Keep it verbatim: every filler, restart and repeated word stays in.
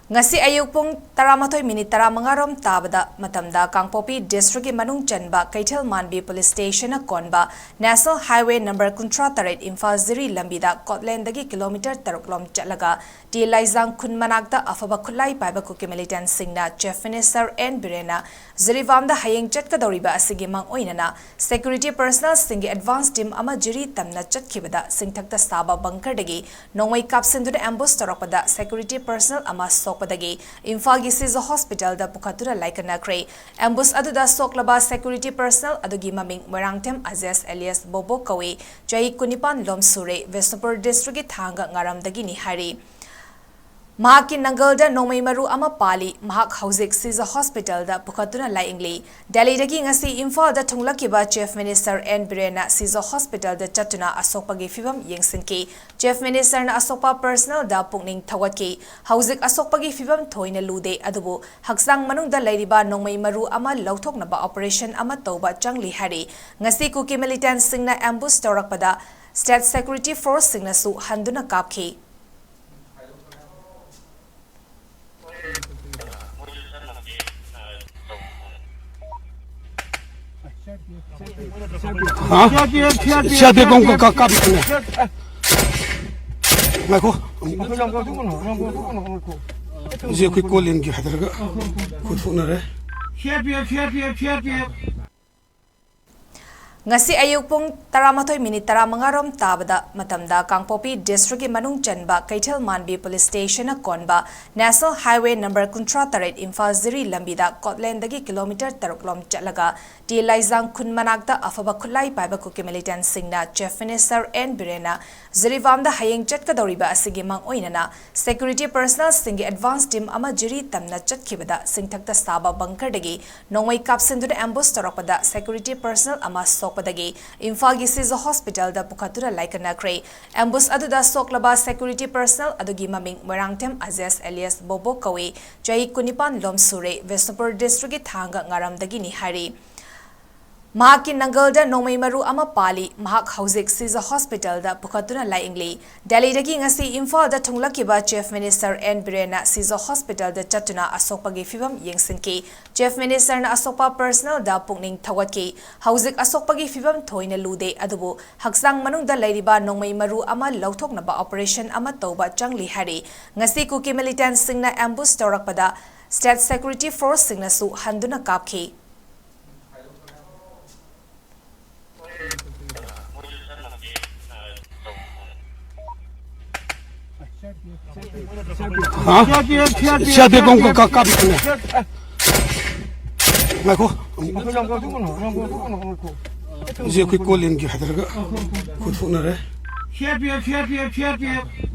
ꯉꯁꯤ ꯑꯌꯨꯛ ꯄꯨꯡ ꯇꯔꯥꯃꯥꯊꯣꯏ ꯃꯤꯅꯤꯠ ꯇꯔꯥꯃꯉꯥ ꯔꯣꯝ ꯇꯥꯕꯗ ꯃꯇꯝꯗ ꯀꯥꯡꯄꯣꯛꯄꯤ ꯗꯤꯁꯇ꯭ꯔꯤꯛꯀꯤ ꯃꯅꯨꯡ ꯆꯟꯕ ꯀꯩꯊꯦꯜ ꯃꯥꯟꯕꯤ ꯄꯨꯂꯤꯁ ꯁ꯭ꯇꯦꯁꯟꯅ ꯀꯣꯟꯕ ꯅꯦꯁꯅꯦꯜ ꯍꯥꯏꯋꯦ ꯅꯝꯕꯔ ꯀꯨꯟꯊ꯭ꯔꯥ ꯇꯔꯦꯠ ꯏꯝꯐꯥꯜ ꯖꯤꯔꯤ ꯂꯝꯕꯤꯗ ꯀꯣꯠꯂꯦꯟꯗꯒꯤ ꯀꯤꯂꯣꯃꯤꯇꯔ ꯇꯔꯨꯛ ꯂꯣꯝ ꯆꯠꯂꯒ ꯇꯤ ꯂꯥꯏꯖꯥꯡ ꯈꯨꯟ ꯃꯅꯥꯛꯇ ꯑꯐꯕ ꯈꯨꯠꯂꯥꯏ ꯄꯥꯏꯕ ꯀꯨꯀꯤ ꯃꯤꯂꯤꯇꯦꯟꯠꯁꯤꯡꯅ ꯆꯤꯐ ꯃꯤꯅꯤꯁꯇꯔ ꯑꯦꯟ ꯕꯤꯔꯦꯟꯅ ꯖꯤꯔꯤꯕꯥꯝꯗ ꯍꯌꯦꯡ ꯆꯠꯀꯗꯧꯔꯤꯕ ꯑꯁꯤꯒꯤ ꯃꯥꯡꯑꯣꯏꯅꯅ ꯁꯦꯀ꯭ꯌꯨꯔꯤꯇꯤ ꯄꯔꯁꯅꯦꯜꯁꯤꯡꯒꯤ ꯑꯦꯗꯚꯥꯟꯁ ꯇꯤꯝ ꯑꯃ ꯖꯤꯔꯤ ꯇꯝꯅ ꯆꯠꯈꯤꯕꯗ ꯁꯤꯡꯊꯛꯇ ꯁꯥꯕ ꯕꯪꯀꯔꯗꯒꯤ ꯅꯣꯡꯃꯩ ꯀꯥꯞꯁꯤꯟꯗꯨꯅ ꯑꯦꯝꯕꯨꯁ ꯇꯧꯔꯛꯄꯗ ꯁꯦꯀ꯭ꯌꯨꯔꯤꯇꯤ ꯄꯔꯁꯅꯦꯜ ꯑꯃ ꯁꯣꯛꯄꯗꯒꯤ ꯏꯝꯐꯥꯜꯒꯤ ꯁꯤꯖ ꯍꯣꯁꯄꯤꯇꯥꯜꯗ ꯄꯨꯈꯠꯇꯨꯅ ꯂꯥꯏꯀꯠꯅꯈ꯭ꯔꯦ꯫ ꯑꯦꯝꯕꯨꯁ ꯑꯗꯨꯗ ꯁꯣꯛꯂꯕ ꯁꯦꯀ꯭ꯌꯨꯔꯤꯇꯤ ꯄꯔꯁꯅꯦꯜ ꯑꯗꯨꯒꯤ ꯃꯃꯤꯡ ꯃꯣꯏꯔꯥꯡꯊꯦꯝ ꯑꯖꯦꯁ ꯑꯦꯂꯤꯌꯥꯁ ꯕꯣꯕꯣ ꯀꯧꯏ, ꯆꯍꯤ ꯀꯨꯟꯅꯤꯄꯥꯟ ꯂꯣꯝ ꯁꯨꯔꯦ, ꯕꯤꯁꯅꯨꯄꯨꯔ ꯗꯤꯁꯇ꯭ꯔꯤꯛꯀꯤ ꯊꯥꯡꯒ ꯉꯥꯔꯝꯗꯒꯤꯅꯤ ꯍꯥꯏꯔꯤ꯫ ꯃꯍꯥꯛꯀꯤ ꯅꯪꯒꯜꯗ ꯅꯣꯡꯃꯩ ꯃꯔꯨ ꯑꯃ ꯄꯥꯜꯂꯤ꯫ ꯃꯍꯥꯛ ꯍꯧꯖꯤꯛ ꯁꯤꯖ ꯍꯣꯁꯄꯤꯇꯥꯜꯗ ꯄꯨꯈꯠꯇꯨꯅ ꯂꯥꯌꯦꯡꯂꯤ꯫ ꯗꯦꯜꯂꯤꯗꯒꯤ ꯉꯁꯤ ꯏꯝꯐꯥꯜꯗ ꯊꯨꯡꯂꯛꯈꯤꯕ ꯆꯤꯐ ꯃꯤꯅꯤꯁꯇꯔ ꯑꯦꯟ ꯕꯤꯔꯦꯟꯅ ꯁꯤꯖ ꯍꯣꯁꯄꯤꯇꯥꯜꯗ ꯆꯠꯇꯨꯅ ꯑꯁꯣꯛꯄꯒꯤ ꯐꯤꯕꯝ ꯌꯦꯡꯁꯤꯟꯈꯤ꯫ ꯆꯤꯐ ꯃꯤꯅꯤꯁꯇꯔꯅ ꯑꯁꯣꯛꯄ ꯄꯔꯁꯅꯦꯜꯗ ꯄꯨꯛꯅꯤꯡ ꯊꯧꯒꯠꯈꯤ꯫ ꯍꯧꯖꯤꯛ ꯑꯁꯣꯛꯄꯒꯤ ꯐꯤꯕꯝ ꯊꯣꯏꯅ ꯂꯨꯗꯦ, ꯑꯗꯨꯕꯨ ꯍꯛꯆꯥꯡ ꯃꯅꯨꯡꯗ ꯂꯩꯔꯤꯕ ꯅꯣꯡꯃꯩ ꯃꯔꯨ ꯑꯃ ꯂꯧꯊꯣꯛꯅꯕ ꯑꯣꯄꯔꯦꯁꯟ ꯑꯃ ꯇꯧꯕ ꯆꯪꯂꯤ ꯍꯥꯏꯔꯤ꯫ ꯉꯁꯤ ꯀꯨꯀꯤ ꯃꯤꯂꯤꯇꯦꯟꯠꯁꯤꯡꯅ ꯑꯦꯝꯕꯨꯁ ꯇꯧꯔꯛꯄꯗ ꯁ꯭ꯇꯦꯠ ꯁꯦꯀ꯭ꯌꯨꯔꯤꯇꯤ ꯐꯣꯔꯁꯁꯤꯡꯅꯁꯨ ꯍꯟꯗꯨꯅ ꯀꯥꯞꯈꯤ꯫ ꯍꯥ? ꯁꯤ ꯑꯥꯔ ꯄꯤ ꯑꯦꯐ ꯀꯣꯡ ꯀꯥ-, ꯀꯥꯞꯄꯤꯕꯅꯦ꯫ ꯉꯥꯏꯈꯣ꯫ ꯍꯧꯖꯤꯛ ꯑꯩꯈꯣꯏ ꯀꯣꯂꯦꯟꯒꯤ ꯍꯥꯏꯗꯔꯒ ꯑꯩꯈꯣꯏ ꯐꯨꯅꯔꯦ꯫ C R P F, C R P F, C R P F. ꯉꯁꯤ ꯑꯌꯨꯛ ꯄꯨꯡ ꯇꯔꯥꯃꯥꯊꯣꯏ ꯃꯤꯅꯤꯠ ꯇꯔꯥꯃꯉꯥ ꯔꯣꯝ ꯇꯥꯕꯗ ꯃꯇꯝꯗ ꯀꯥꯡꯄꯣꯛꯄꯤ ꯗꯤꯁꯇ꯭ꯔꯤꯛꯀꯤ ꯃꯅꯨꯡ ꯆꯟꯕ ꯀꯩꯊꯦꯜ ꯃꯥꯟꯕꯤ ꯄꯨꯂꯤꯁ ꯁ꯭ꯇꯦꯁꯟꯅ ꯀꯣꯟꯕ ꯅꯦꯁꯅꯦꯜ ꯍꯥꯏꯋꯦ ꯅꯝꯕꯔ ꯀꯨꯟꯊ꯭ꯔꯥ ꯇꯔꯦꯠ ꯏꯝꯐꯥꯜ ꯖꯤꯔꯤ ꯂꯝꯕꯤꯗ ꯀꯣꯠꯂꯦꯟꯗꯒꯤ ꯀꯤꯂꯣꯃꯤꯇꯔ ꯇꯔꯨꯛ ꯂꯣꯝ ꯆꯠꯂꯒ ꯇꯤ ꯂꯥꯏꯖꯥꯡ ꯈꯨꯟ ꯃꯅꯥꯛꯇ ꯑꯐꯕ ꯈꯨꯠꯂꯥꯏ ꯄꯥꯏꯕ ꯀꯨꯀꯤ ꯃꯤꯂꯤꯇꯦꯟꯠꯁꯤꯡꯅ ꯆꯤꯐ ꯃꯤꯅꯤꯁꯇꯔ ꯑꯦꯟ ꯕꯤꯔꯦꯟꯅ ꯖꯤꯔꯤꯕꯥꯝꯗ ꯍꯌꯦꯡ ꯆꯠꯀꯗꯧꯔꯤꯕ ꯑꯁꯤꯒꯤ ꯃꯥꯡꯑꯣꯏꯅꯅ ꯁꯦꯀ꯭ꯌꯨꯔꯤꯇꯤ ꯄꯔꯁꯅꯦꯜꯁꯤꯡꯒꯤ ꯑꯦꯗꯚꯥꯟꯁ ꯇꯤꯝ ꯑꯃ ꯖꯤꯔꯤ ꯇꯝꯅ ꯆꯠꯈꯤꯕꯗ ꯁꯤꯡꯊꯛꯇ ꯁꯥꯕ ꯕꯪꯀꯔꯗꯒꯤ ꯅꯣꯡꯃꯩ ꯀꯥꯞꯁꯤꯟꯗꯨꯅ ꯑꯦꯝꯕꯨꯁ ꯇꯧꯔꯛꯄꯗ ꯁꯦꯀ꯭ꯌꯨꯔꯤꯇꯤ ꯄꯔꯁꯅꯦꯜ ꯑꯃ ꯁꯣꯛꯄꯗꯒꯤ ꯏꯝꯐꯥꯜꯒꯤ ꯁꯤꯖ ꯍꯣꯁꯄꯤꯇꯥꯜꯗ ꯄꯨꯈꯠꯇꯨꯅ ꯂꯥꯏꯀꯠꯅꯈ꯭ꯔꯦ꯫ ꯑꯦꯝꯕꯨꯁ ꯑꯗꯨꯗ ꯁꯣꯛꯂꯕ ꯁꯦꯀ꯭ꯌꯨꯔꯤꯇꯤ ꯄꯔꯁꯅꯦꯜ ꯑꯗꯨꯒꯤ ꯃꯃꯤꯡ ꯃꯣꯏꯔꯥꯡꯊꯦꯝ ꯑꯖꯦꯁ ꯑꯦꯂꯤꯌꯥꯁ ꯕꯣꯕꯣ ꯀꯧꯏ, ꯆꯍꯤ ꯀꯨꯟꯅꯤꯄꯥꯟ ꯂꯣꯝ ꯁꯨꯔꯦ, ꯕꯤꯁꯅꯨꯄꯨꯔ ꯗꯤꯁꯇ꯭ꯔꯤꯛꯀꯤ ꯊꯥꯡꯒ ꯉꯥꯔꯝꯗꯒꯤꯅꯤ ꯍꯥꯏꯔꯤ꯫ ꯃꯍꯥꯛꯀꯤ ꯅꯪꯒꯜꯗ ꯅꯣꯡꯃꯩ ꯃꯔꯨ ꯑꯃ ꯄꯥꯜꯂꯤ꯫ ꯃꯍꯥꯛ ꯍꯧꯖꯤꯛ ꯁꯤꯖ ꯍꯣꯁꯄꯤꯇꯥꯜꯗ ꯄꯨꯈꯠꯇꯨꯅ ꯂꯥꯌꯦꯡꯂꯤ꯫ ꯗꯦꯜꯂꯤꯗꯒꯤ ꯉꯁꯤ ꯏꯝꯐꯥꯜꯗ ꯊꯨꯡꯂꯛꯈꯤꯕ ꯆꯤꯐ ꯃꯤꯅꯤꯁꯇꯔ ꯑꯦꯟ ꯕꯤꯔꯦꯟꯅ ꯁꯤꯖ ꯍꯣꯁꯄꯤꯇꯥꯜꯗ ꯆꯠꯇꯨꯅ ꯑꯁꯣꯛꯄꯒꯤ ꯐꯤꯚꯝ ꯌꯦꯡꯁꯤꯟꯈꯤ꯫ ꯆꯤꯐ ꯃꯤꯅꯤꯁꯇꯔꯅ ꯑꯁꯣꯛꯄ ꯄꯔꯁꯅꯦꯜꯗ ꯄꯨꯛꯅꯤꯡ ꯊꯧꯒꯠꯈꯤ꯫ ꯍꯧꯖꯤꯛ ꯑꯁꯣꯛꯄꯒꯤ ꯐꯤꯚꯝ ꯊꯣꯏꯅ ꯂꯨꯗꯦ, ꯑꯗꯨꯕꯨ ꯍꯛꯆꯥꯡ ꯃꯅꯨꯡꯗ ꯂꯩꯔꯤꯕ ꯅꯣꯡꯃꯩ ꯃꯔꯨ ꯑꯃ ꯂꯧꯊꯣꯛꯅꯕ ꯑꯣꯄꯔꯦꯁꯟ ꯑꯃ ꯇꯧꯕ ꯆꯪꯂꯤ ꯍꯥꯏꯔꯤ꯫ ꯉꯁꯤ ꯀꯨꯀꯤ ꯃꯤꯂꯤꯇꯦꯟꯠꯁꯤꯡꯅ ꯑꯦꯝꯕꯨꯁ ꯇꯧꯔꯛꯄꯗ ꯁ꯭ꯇꯦꯠ ꯁꯦꯀ꯭ꯌꯨꯔꯤꯇꯤ ꯐꯣꯔꯁꯁꯤꯡꯅꯁꯨ ꯍꯟꯗꯨꯅ ꯀꯥꯞꯈꯤ꯫ ꯍꯥ? ꯁꯤ ꯑꯥꯔ ꯄꯤ ꯑꯦꯐ ꯀꯣꯡ ꯀꯥ-, ꯀꯥꯞꯄꯤ꯫ ꯉꯥꯏꯈꯣ꯫ ꯍꯧꯖꯤꯛ ꯑꯩꯈꯣꯏ ꯀꯣꯂꯦꯟꯒꯤ ꯍꯥꯏꯗꯔꯒ ꯑꯩꯈꯣꯏ ꯊꯣꯛꯅꯔꯦ꯫ C R P F, C R P F, C R P F.